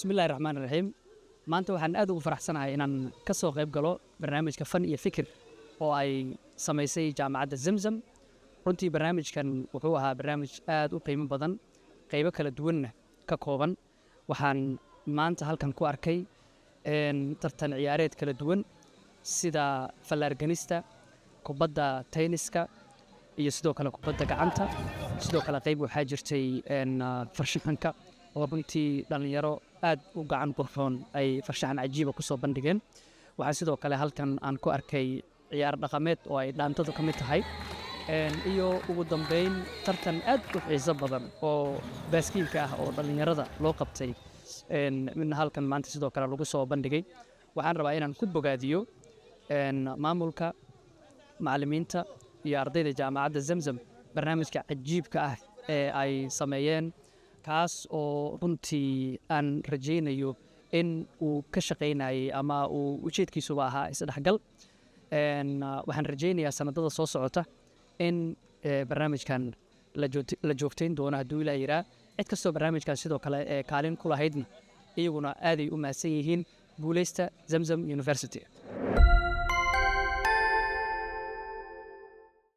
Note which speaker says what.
Speaker 1: Bismillahi Raxmaan Raxiim. Maanta waxaan aad ugu faraxsanahay inaan ka soo qayb galo barnaamijka Fan iyo Fikir oo ay samaysay Jaamacadda Zamzam. Runtii barnaamijkan wuxuu ahaa barnaamij aad u qiimo badan, qaybo kala duwanna ka kooban. Waxaan maanta halkan ku arkay tartan ciyaareed kala duwan, sida fallaarganista, kubadda tayniska iyo sidoo kale kubadda gacanta. Sidoo kale qayb waxaa jirtay farshaxanka, oo runtii dhallinyaro aad u gacan qurxoon ay farshaxan cajiiba ku soo bandhigeen. Waxaa sidoo kale halkan aan ku arkay ciyaar dhaqameed oo ay dhaantadu ka mid tahay, iyo ugu dambeyn tartan aad u xiiso badan oo baaskiilka ah oo dhallinyarada loo qabtay, midna halkan maanta sidoo kale lagu soo bandhigay. Waxaan rabaa inaan ku bogaadiyo maamulka, macallimiinta iyo ardayda Jaamacadda Zamzam barnaamijka cajiibka ah ee ay sameeyeen, kaas oo runtii aan rajaynayo in uu ka shaqaynayay ama uu ujeedkiisuba ahaa isdhexgal. Waxaan rajaynayaa sanadada soo socota in barnaamijkan la joogtayn doono hadduu Ilaah yiraa. Cid kastoo barnaamijkan sidoo kale ee kaalin ku lahaydna iyaguna aaday u mahadsan yihiin. Guuleysta, Zamzam University.